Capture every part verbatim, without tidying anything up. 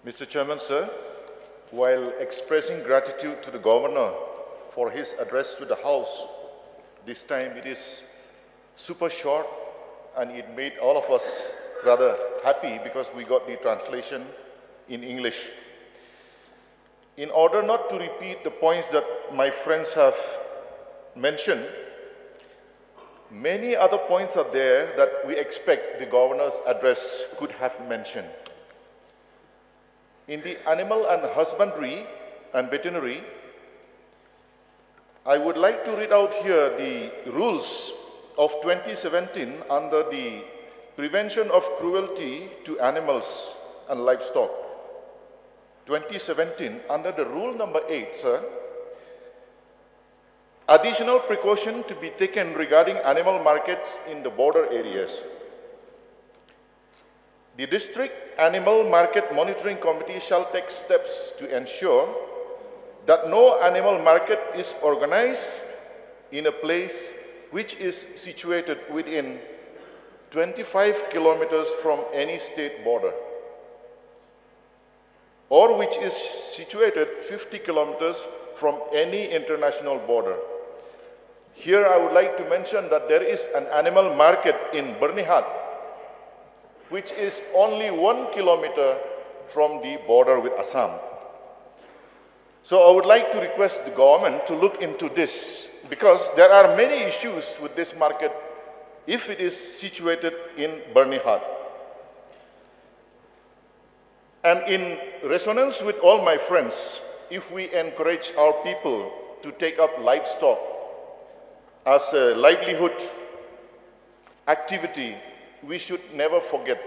Mister Chairman, sir, while expressing gratitude to the Governor for his address to the House, this time it is super short and it made all of us rather happy because we got the translation in English. In order not to repeat the points that my friends have mentioned, many other points are there that we expect the Governor's address could have mentioned. In the animal and husbandry and veterinary, I would like to read out here the rules of twenty seventeen under the Prevention of Cruelty to Animals and Livestock. twenty seventeen, under the rule number eight, sir, additional precaution to be taken regarding animal markets in the border areas. The District Animal Market Monitoring Committee shall take steps to ensure that no animal market is organized in a place which is situated within twenty-five kilometers from any state border or which is situated fifty kilometers from any international border. Here I would like to mention that there is an animal market in Byrnihat, which is only one kilometer from the border with Assam. So I would like to request the government to look into this because there are many issues with this market if it is situated in Byrnihat. And in resonance with all my friends, if we encourage our people to take up livestock as a livelihood activity, we should never forget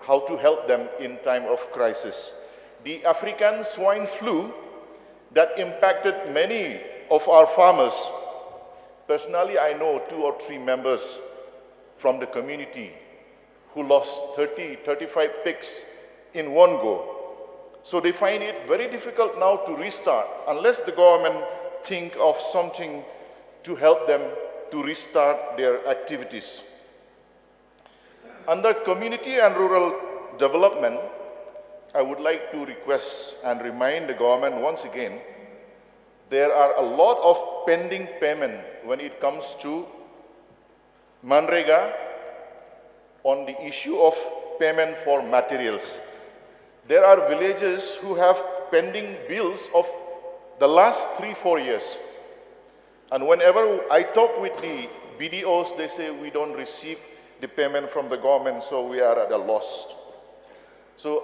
how to help them in time of crisis. The African swine flu that impacted many of our farmers, personally, I know two or three members from the community who lost thirty, thirty-five pigs in one go. So they find it very difficult now to restart unless the government think of something to help them to restart their activities. Under community and rural development, I would like to request and remind the government once again, there are a lot of pending payment when it comes to MGNREGA on the issue of payment for materials. There are villages who have pending bills of the last three, four years. And whenever I talk with the B D Os, they say we don't receive the payment from the government, so we are at a loss. So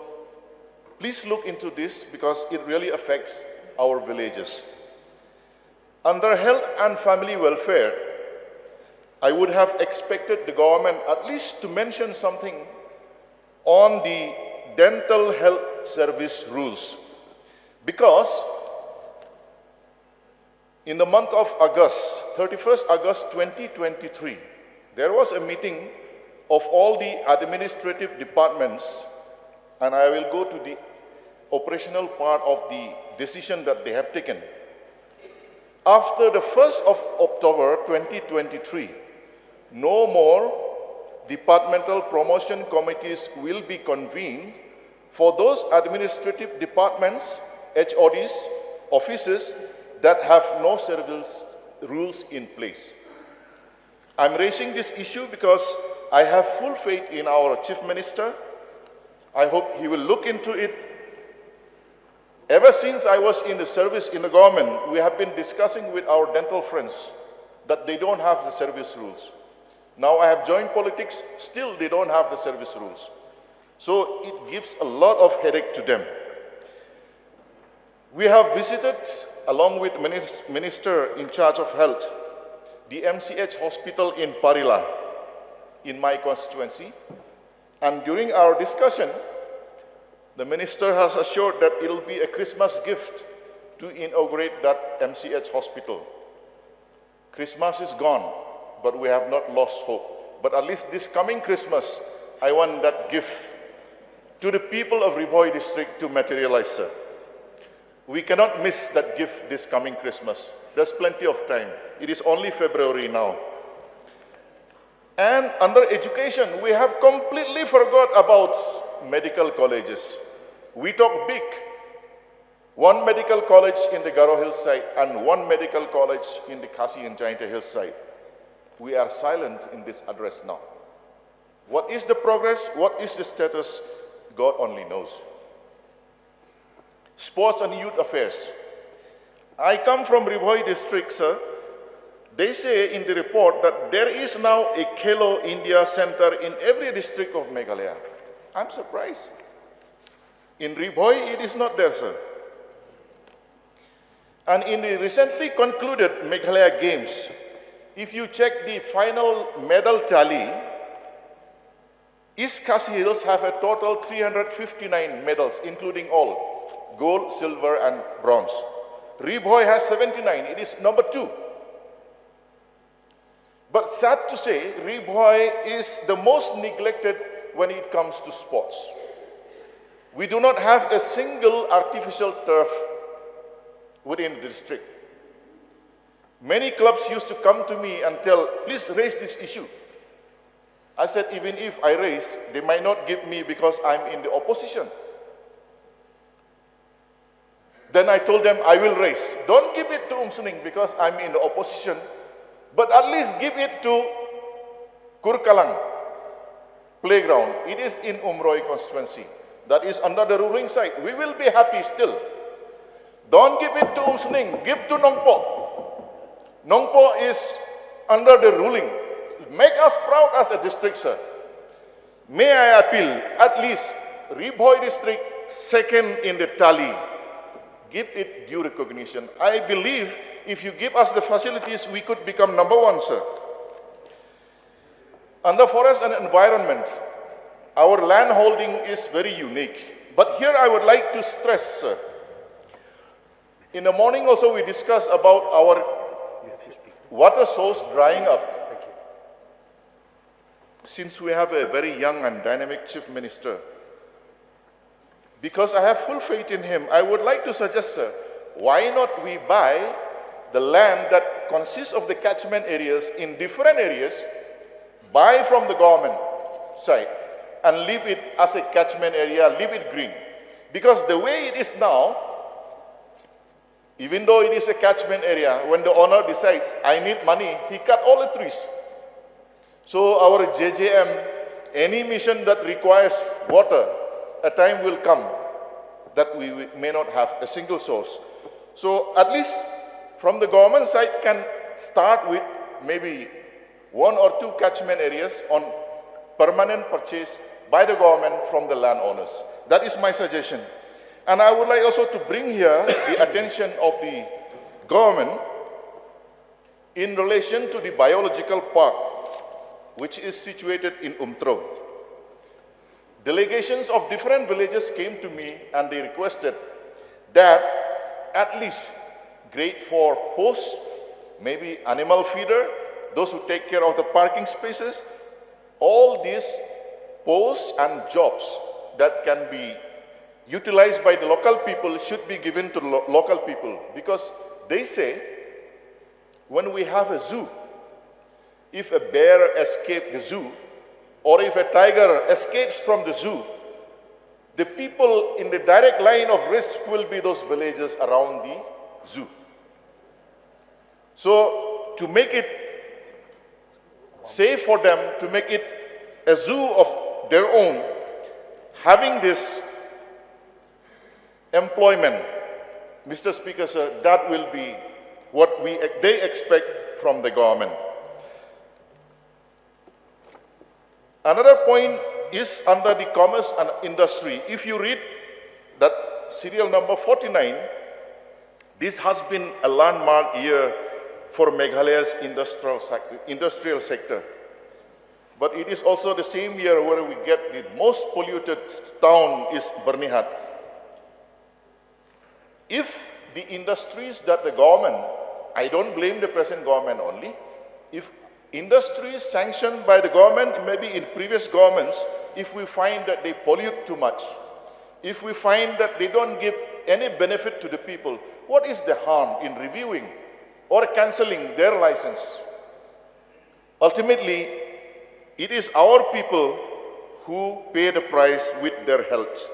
please look into this because it really affects our villages. Under health and family welfare, I would have expected the government at least to mention something on the dental health service rules. Because in the month of August, thirty-first August twenty twenty-three, there was a meeting of all the administrative departments, and I will go to the operational part of the decision that they have taken. After the first of October twenty twenty-three, no more departmental promotion committees will be convened for those administrative departments, H O Ds, offices that have no service rules in place. I'm raising this issue because I have full faith in our Chief Minister. I hope he will look into it. Ever since I was in the service in the government, we have been discussing with our dental friends that they don't have the service rules. Now I have joined politics, still they don't have the service rules. So it gives a lot of headache to them. We have visited, along with minis-, Minister in charge of health, the M C H hospital in Parila, in my constituency. And during our discussion, the minister has assured that it will be a Christmas gift to inaugurate that M C H hospital. Christmas is gone, but we have not lost hope. But at least this coming Christmas, I want that gift to the people of Ri Bhoi district to materialize, sir. We cannot miss that gift this coming Christmas. There's plenty of time. It is only February now. And under education, we have completely forgot about medical colleges. We talk big. One medical college in the Garo Hills side and one medical college in the Khasi and Jaintia Hills side. We are silent in this address now. What is the progress? What is the status? God only knows. Sports and Youth Affairs. I come from Ri Bhoi district, sir. They say in the report that there is now a Khelo India center in every district of Meghalaya. I'm surprised. In Ri Bhoi, it is not there, sir. And in the recently concluded Meghalaya Games, if you check the final medal tally, East Khasi Hills have a total three hundred fifty-nine medals, including all gold, silver, and bronze. Ri Bhoi has seventy-nine, it is number two. But sad to say, Ri Bhoi is the most neglected when it comes to sports. We do not have a single artificial turf within the district. Many clubs used to come to me and tell, "Please raise this issue." I said, "Even if I raise, they might not give me because I'm in the opposition." Then I told them, "I will raise. Don't give it to Umsning because I'm in the opposition, but at least give it to Kurkalang playground. It is in Umroi constituency. That is under the ruling side. We will be happy still. Don't give it to Umsning. Give to Nongpoh. Nongpoh is under the ruling. Make us proud as a district, sir." May I appeal, at least Ri Bhoi district, second in the tally. Give it due recognition. I believe if you give us the facilities, we could become number one, sir. Under forest and environment, our land holding is very unique. But here I would like to stress, sir, in the morning also we discussed about our water source drying up. Since we have a very young and dynamic Chief Minister, because I have full faith in him, I would like to suggest, sir, why not we buy the land that consists of the catchment areas in different areas, buy from the government side, and leave it as a catchment area, leave it green. Because the way it is now, even though it is a catchment area, when the owner decides, "I need money," he cut all the trees. So our J J M, any mission that requires water, a time will come that we may not have a single source. So at least from the government side can start with maybe one or two catchment areas on permanent purchase by the government from the landowners. That is my suggestion. And I would like also to bring here the attention of the government in relation to the biological park, which is situated in Umtro. Delegations of different villages came to me and they requested that at least grade four posts, maybe animal feeder, those who take care of the parking spaces, all these posts and jobs that can be utilized by the local people should be given to lo- local people, because they say when we have a zoo, if a bear escapes the zoo or if a tiger escapes from the zoo, the people in the direct line of risk will be those villages around the zoo. So, to make it safe for them, to make it a zoo of their own, having this employment, Mister Speaker, sir, that will be what we, they expect from the government. Another point is under the commerce and industry. If you read that serial number forty-nine, this has been a landmark year for Meghalaya's industrial, sec- industrial sector. But it is also the same year where we get the most polluted town is Byrnihat. If the industries that the government, I don't blame the present government only, if industries sanctioned by the government, maybe in previous governments, if we find that they pollute too much, if we find that they don't give any benefit to the people, what is the harm in reviewing or cancelling their license? Ultimately, it is our people who pay the price with their health.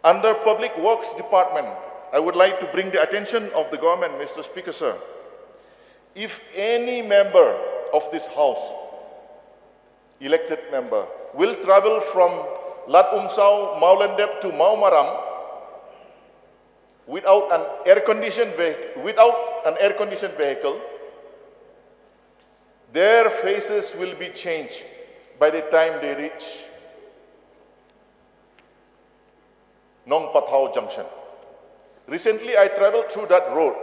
Under Public Works Department, I would like to bring the attention of the government, Mister Speaker, sir. If any member of this house, elected member, will travel from Ladumsaw, Mawlyndep to Mawmaram without an air-conditioned vehicle, without an air-conditioned vehicle, their faces will be changed by the time they reach Nongpathau Junction. Recently, I traveled through that road.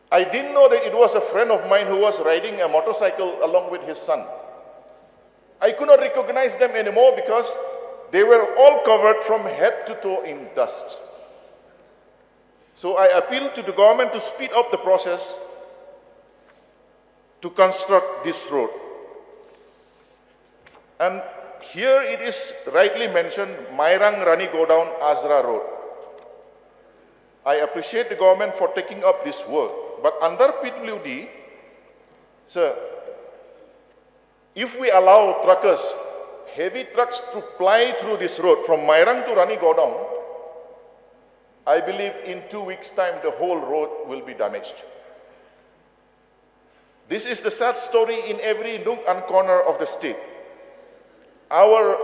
I didn't know that it was a friend of mine who was riding a motorcycle along with his son. I could not recognize them anymore because they were all covered from head to toe in dust. So I appeal to the government to speed up the process to construct this road. And here it is rightly mentioned, Mairang Rani Godown, Azra Road. I appreciate the government for taking up this work, but under P W D, sir, if we allow truckers, heavy trucks to ply through this road from Mairang to Rani Godown, I believe in two weeks' time the whole road will be damaged. This is the sad story in every nook and corner of the state. Our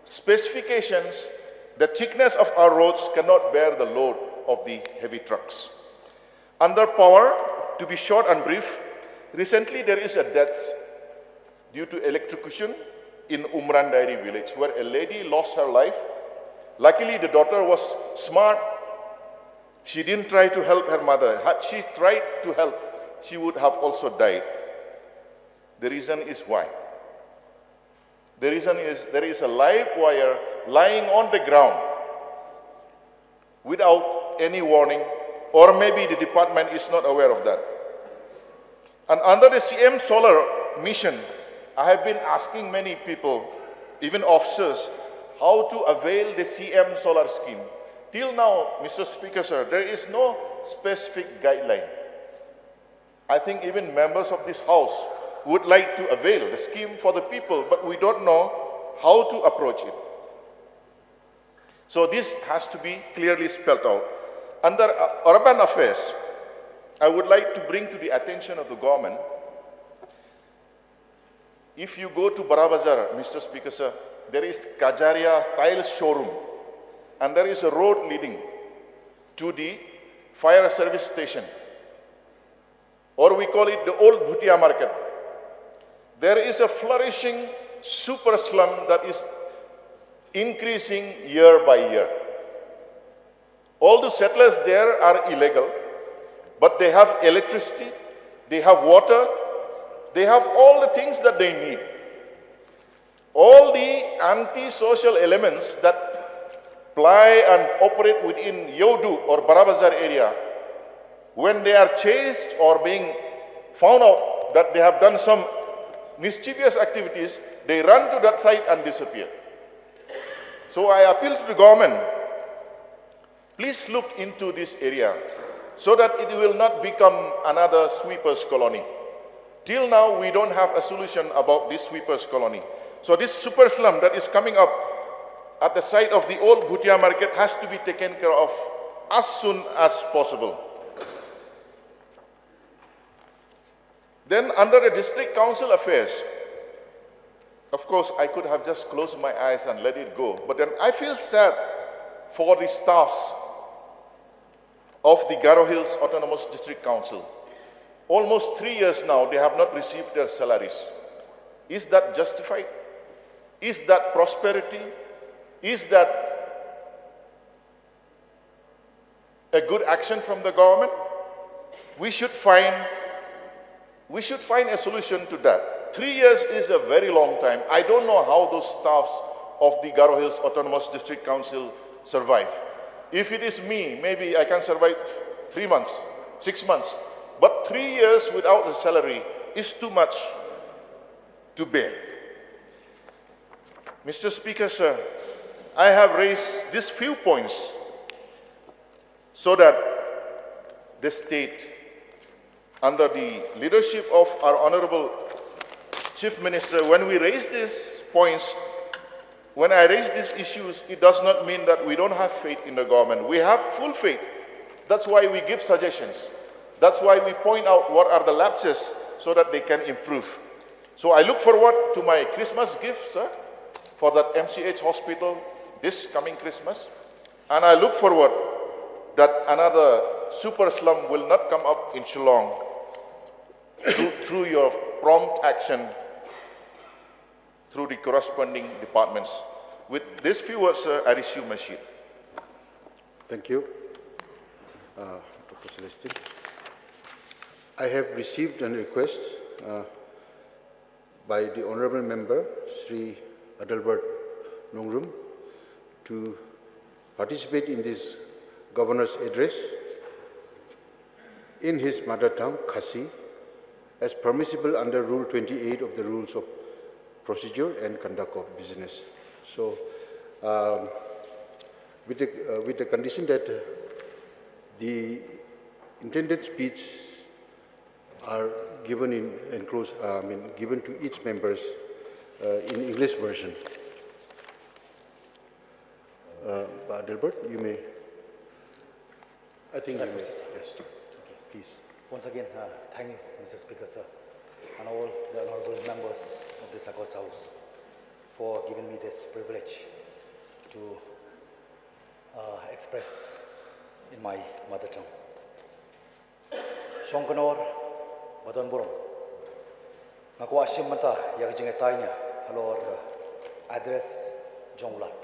specifications, the thickness of our roads cannot bear the load of the heavy trucks. Under power, to be short and brief, recently there is a death due to electrocution in Umran Diary village, where a lady lost her life. Luckily, the daughter was smart. She didn't try to help her mother. Had she tried to help, she would have also died. The reason is why. The reason is there is a live wire lying on the ground without any warning, or maybe the department is not aware of that. And under the C M Solar Mission, I have been asking many people, even officers, how to avail the C M Solar Scheme. Till now, Mister Speaker, sir, there is no specific guideline. I think even members of this house would like to avail the scheme for the people, but we don't know how to approach it. So this has to be clearly spelled out. Under uh, urban affairs, I would like to bring to the attention of the government, if you go to Barabazar, Mister Speaker, sir, there is Kajaria Tiles Showroom, and there is a road leading to the fire service station, or we call it the old Bhutia market. There is a flourishing super slum that is increasing year by year. All the settlers there are illegal, but they have electricity, they have water, they have all the things that they need. All the antisocial elements that ply and operate within Yeodu or Barabazar area, when they are chased or being found out that they have done some mischievous activities, they run to that site and disappear. So I appeal to the government, please look into this area so that it will not become another sweeper's colony. Till now, we don't have a solution about this sweeper's colony. So this super slum that is coming up at the site of the old Bhutia market has to be taken care of as soon as possible. Then under the district council affairs, of course, I could have just closed my eyes and let it go. But then I feel sad for the staffs of the Garo Hills Autonomous District Council. Almost three years now, they have not received their salaries. Is that justified? Is that prosperity? Is that a good action from the government? We should find we should find a solution to that. Three years is a very long time. I don't know how those staffs of the Garo Hills Autonomous District Council survive. If it is me, maybe I can survive three months, six months. But three years without a salary is too much to bear. Mister Speaker, sir, I have raised these few points so that the state, under the leadership of our Honorable Chief Minister, when we raise these points, When I raise these issues, it does not mean that we don't have faith in the government. We have full faith. That's why we give suggestions. That's why we point out what are the lapses so that they can improve. So I look forward to my Christmas gift, sir, for that M C H hospital this coming Christmas. And I look forward that another super slum will not come up in Shillong through, through your prompt action through the corresponding departments. With these few words, sir, I resume my seat. Thank you, uh, Doctor Celestine. I have received a request uh, by the Honorable Member, Sri Adelbert Nongrum, to participate in this Governor's address in his mother tongue, Khasi, as permissible under Rule twenty-eight of the Rules of Procedure and Conduct of Business. So, um, with, the, uh, with the condition that uh, the intended speech are given in enclosed, uh, I mean, given to each members uh, in English version. Uh, Adelbert, you may. I think Should I you may. Proceed, sir? Yes, Okay. Please. Once again, uh, thank you, Mister Speaker, sir, and all the honorable members of this August House for giving me this privilege to uh, express in my mother tongue. Shongknor ba don burom. Nga kwah shim mynta ïa ka jingïatai nia halor address jong u Lat.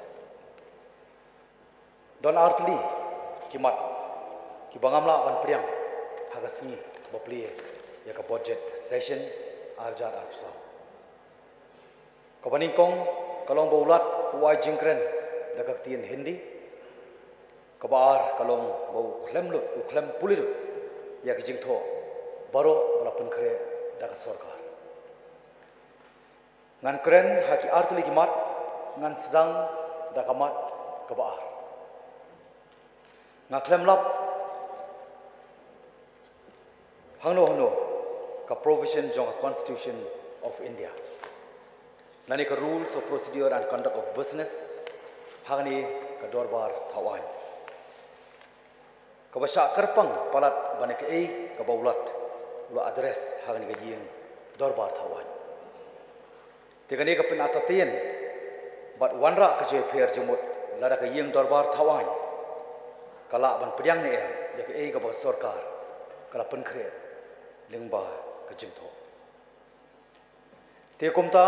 Don artylli ki mat kiba ngam lah ban pdiang ha ka sngi ba plie ïa ka budget session arjar arphew saw. Kaba nyngkong ka long ba u Lat u ai jingkren da ka ktien Hindi. Kaba ar ka long ba u khlem lut, u khlem pule lut ïa ki jingthoh baroh ba la pynkhreh da ka sorkar. Ngan kren ha ki artylli ki mat, ngan sdang da ka mat kaba ar. Nga khlem lap hangno hangno ka provision jong ka Constitution of India lane ka Rules of Procedure and Conduct of Business ha kane ka dorbar thaw aiñ. Kaba shah kyrpang palat ba ne kaei kaba u Lat u la address ha kane ka ïing dorbar thaw aiñ. Te kane ka pynartatien bad wanrah ka jingïapher jingmut lada ka ïing dorbar thaw aiñ ka lah ban pdiang ne em ïa kaei kaba ka sorkar ka la pynkhreh lyngba ka jingthoh. Te kumta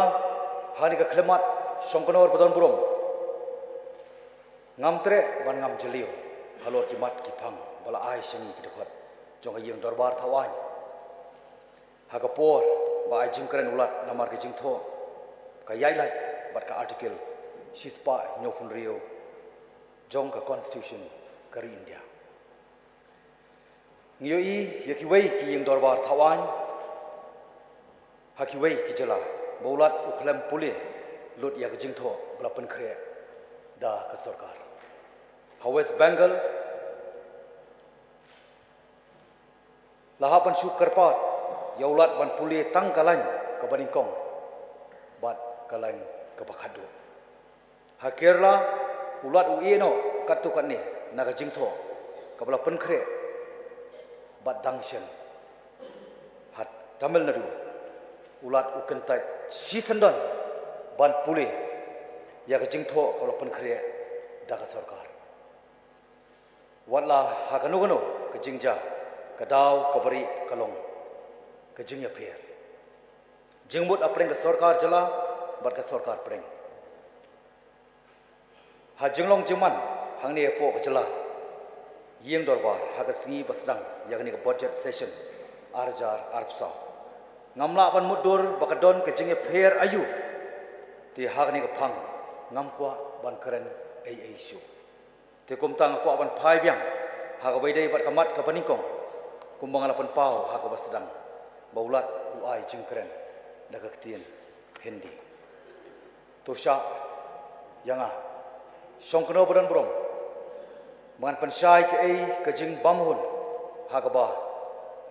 ha kane ka khyllipmat Shongknor ba don burom, ngam treh ban ngam jylliew halor ki mat ki phang ba la ai sha ngi ki dkhot jong ka ïing dorbar thaw aiñ. Ha ka por ba ai jingkren u Lat namar ka jingthoh ka ïaid lait bad ka Article shispah hynñiewphew hynriew jong ka Constitution ka ri India. Ngi ïohi ïa kiwei ki ïing dorbar thaw aiñ ha kiwei ki jylla ba u Lat u khlem pule lut ïa ka jingthoh ba la pynkhreh da ka sorkar. Ha West Bengal la hap ban shu kyrpad ïa u Lat ban pule tang ka lain kaba nyngkong bad ka lain kaba khatduh. Ha Kerala u Lat u ïeh noh katto katne na ka jingthoh kaba la pynkhreh bad dang shen. Ha Tamil Nadu u Lat u kyntait shisyndon ban pule ïa ka jingthoh kaba la pynkhreh da ka sorkar. Wat la ha kano kano ka jingjia, ka daw kaba rieh ka long ka jingïapher jingmut hapdeng ka sorkar jylla bad ka sorkar pdeng. Ha jinglong jingman hangne hapoh ka jylla, ïing dorbar ha ka sngi ba sdang ïa kane ka budget session ar hajar arphew saw, ngam lah ban mutdur ba ka don ka jingïapher aïu. Te ha kane ka phang ngam kwah ban kren ei ei shuh. Te kumta nga kwah ban phai biang ha kaba ïadei bad ka mat kaba nyngkong, kumba nga la pynpaw ha kaba sdang, ba u Lat u ai jingkren da ka ktien Hindi. To shah ïa nga Shongknor ba don burom ba ngan pynshai kaei ka jingbymhun ha kaba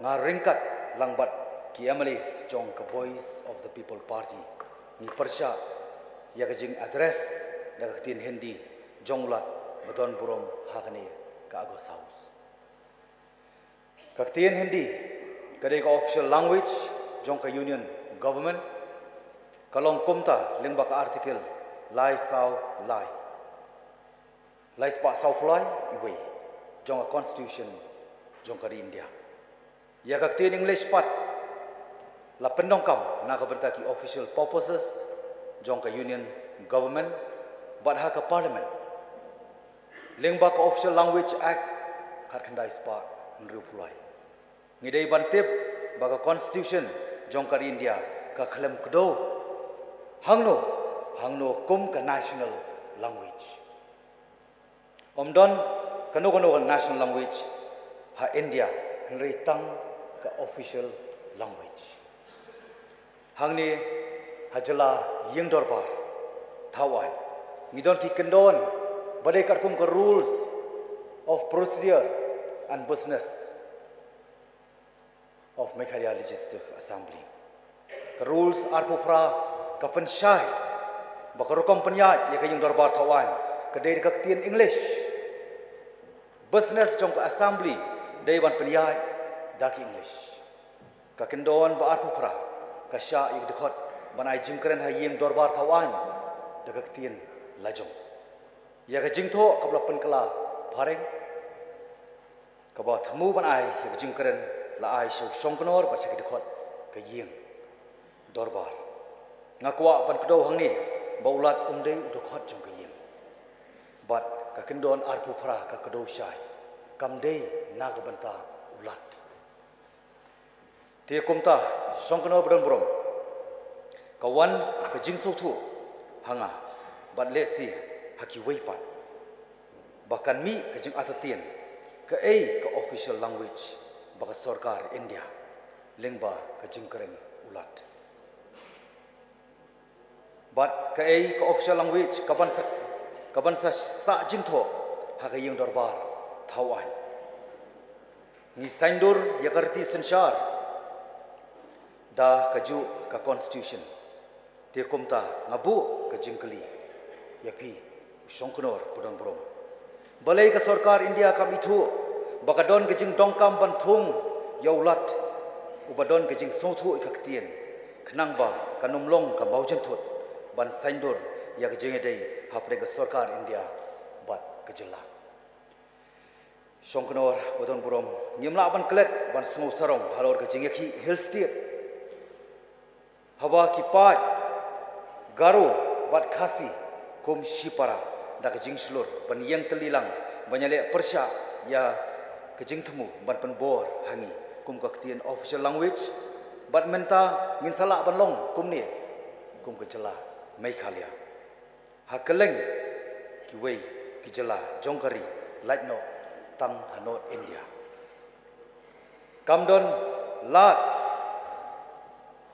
nga ryngkat lang bad ki M L As jong ka Voice of the People Party ngi pyrshah ïa ka jing address da ka ktien Hindi jong u Lat ba don burom ha kane ka August House. Ka ktien Hindi ka dei ka official language jong ka Union Government. Ka long kumta lyngba ka Article lai saw lai, lai spah saw phew lai, iwei jong ka Constitution jong ka ri India. Ïa ka ktien English pat la pyndonkam na ka bynta ki official purposes jong ka Union Government bad ha ka Parliament lyngba ka Official Language Act khatkhyndai spah hynriew phew lai. Ngi dei ban tip ba ka Constitution jong ka ri India ka khlem kdew hangno hangno kum ka national language. Ym don kano kano ka national language ha India, hynrei tang ka official language. Hangne ha jylla ïing dorbar thaw aiñ ngi don ki kyndon ba dei katkum ka Rules of Procedure and Business of Meghalaya Legislative Assembly. Ka Rules arphew phra ka pynshai ba ka rukom pynïaid ïa ka ïing dorbar thaw aiñ ka dei da ka ktien English. Business jong ka Assembly dei ban pynïaid da ki English. Ka kyndon ba arphew phra ka shah ïa ka dkhot ban ai jingkren ha ïing dorbar thaw aiñ da ka ktien lajong. Ïa ka jingthoh kaba la pynkylla phareng, kaba thmu ban ai ïa ka jingkren la ai sha u shongknor bad sha ki dkhot ka ïing dorbar. Nga kwah ban kdew hangne ba u Lat um dei u dkhot jong ka ïing. Bad ka kyndon arphew phra ka kdew shai, kam dei na ka bynta u Lat. Te kumta, shongknor ba don burom, ka wan ka jingsngewthuh ha nga bad lehse ha kiwei pat ba kan mih ka jingartatien kaei ka official language ba ka sorkar India lyngba ka jingkren u Lat. Bad kaei ka official language kaban sa, kaban sa sah jingthoh ha ka ïing dorbar thaw aiñ. Ngi saiñdur ïa ka riti synshar da kajuh ka Constitution. Te kumta nga buh ka jingkylli ïa phi u shongknor ba don burom. Balei ka sorkar India kam ithuh ba ka don ka jingdonkam ban thung ïa u Lat uba don ka jingsngewthuh ïa ka ktien, khnang ba kan ym long ka mawjynthut ban saiñdur ïa ka jingïadei hapdeng ka sorkar India bad ka jylla. Shongknor ba don burom, ngim lah ban klet ban sngew sarong halor ka jingïakhih Hill State. Haba ki paid Garo bad Khasi kum shipara da ka jingshlur ban ïeng tylli lang ban ïaleh pyrshah ïa ka jingthmu ban pynbor ha ngi kum ka ktien official language, bad mynta ngin sa lah ban long kumne kum ka jylla Meghalaya ha kylleng kiwei ki jylla jong ka ri, lait noh tang ha North India. Kam don lad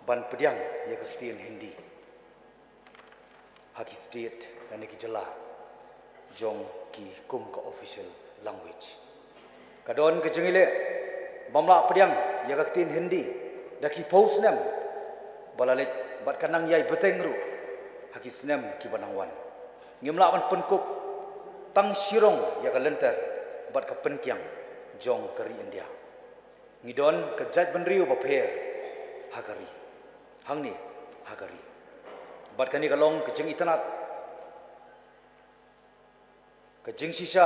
ban pdiang ïa ka ktien Hindi ha ki state lane ki jylla jong ki kum ka official language. Ka don ka jingïaleh bym lah pdiang ïa ka ktien Hindi da ki phew snem ba la leit bad ka nang ïai bteng ruh ha ki snem kiba nang wan. Ngim lah ban pynkup tang shirong ïa ka lynter bad ka pynkiang jong ka ri India. Ngi don ka jaitbynriew bapher ha ka ri, hangne ha ka ri. Bad kane ka long ka jingitynnad, ka jingshisha